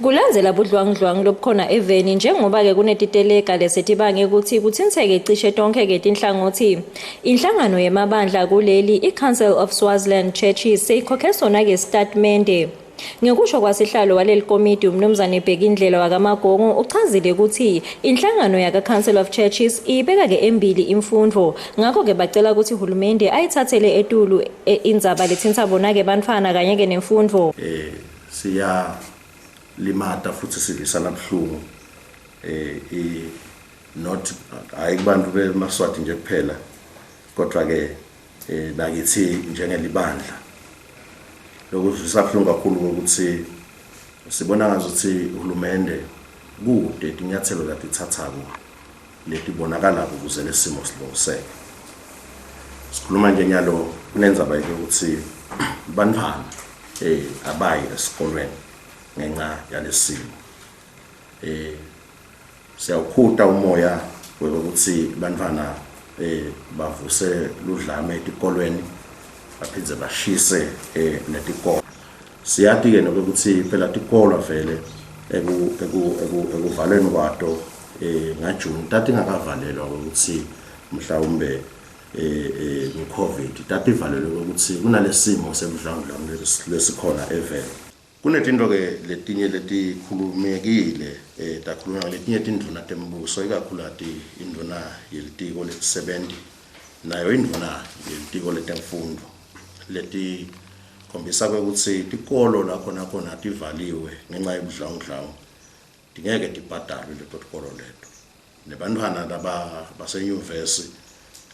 Kulandzela budlwangudlwangu lobukhona eveni njengoba-ke kunetiteleka lesetibange kutsi kutsintseke cishe tonkhe-ke tinhlangothi. Inhlangano yemabandla kuleli i-Council of Swaziland Churches seyikhokhe sona-ke sitatimende. Ngekusho kwasihlalo waleli komidi uMnumzane Bhekindlela wakaMagongo uchazile kutsi inhlangano yaka-Council of Churches iyibeka-ke embili imfundvo, ngakho-ke bacela kutsi hulumende ayitsatsele etulu indzaba letsintsa bona-ke bantfwana kanye-ke nemfundvo. Siya limata futhi sivisana buhlungu i not hayi kubantu bemaSwati nje kuphela, kodwa ke nakithi njengelibandla. Lokuzwisa buhlungu kakhulu ukuthi sibona ngazuthi uhulumende kude tinyathelo latithathako letibonakalako ukuze lesimo silungiseke. Sikhuluma nje nyalo kunendzaba yokuthi bantfwana abayi esikolweni ngenxa yalesimo. Siyawukhuta umoya wekuthi bantfwana bavuse ludlame etikolweni baphindze bashise netikolo. Siyati ke nokuthi phela tikolwa vele ekuvalweni kwato ngaJune tatingakavalelwa ukuthi mhlawumbe ngeCovid, tativalelwe ukuthi kunalesimo sebudlangudlangu lesikhona eveni. Kunetinto ke letinye letikhulumekile, takhulunywa letinye tindvuna tembuso, ikakhulukati indvuna yelitiko letisebenti nayo indvuna yelitiko letemfundvo, letikhombisa kwekutsi tikolo la khona khona tivaliwe ngenxa yebudlangudlangu tingeke tibhadalwe leto tikolo leto, nebantfwana laba basenyuvesi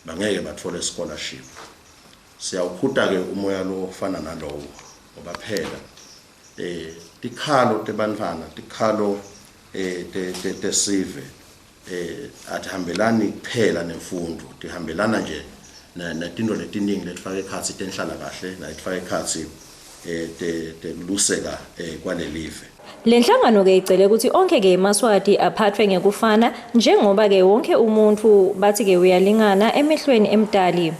bangeke batfole scholarship. Siyawukhuta ke umoya lofana nalowo, ngoba phela tikhalo tebantfwana, tikhalo tesive atihambelani kuphela nemfundvo, tihambelana nje netinto letiningi letifaka ekhatsi tenhlala kahle naletifaka ekhatsi tekuluseka kwalelive. Lenhlangano ke icele kutsi onkhe ke emaSwati aphathwe ngekufana, njengoba ke wonke umuntfu bathi ke uyalingana emehlweni emdali.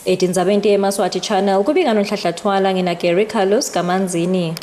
Etindzabeni teMaswati Channel kubika Nonhlanhla Thwala ngina Gary Carlos Kamanzini.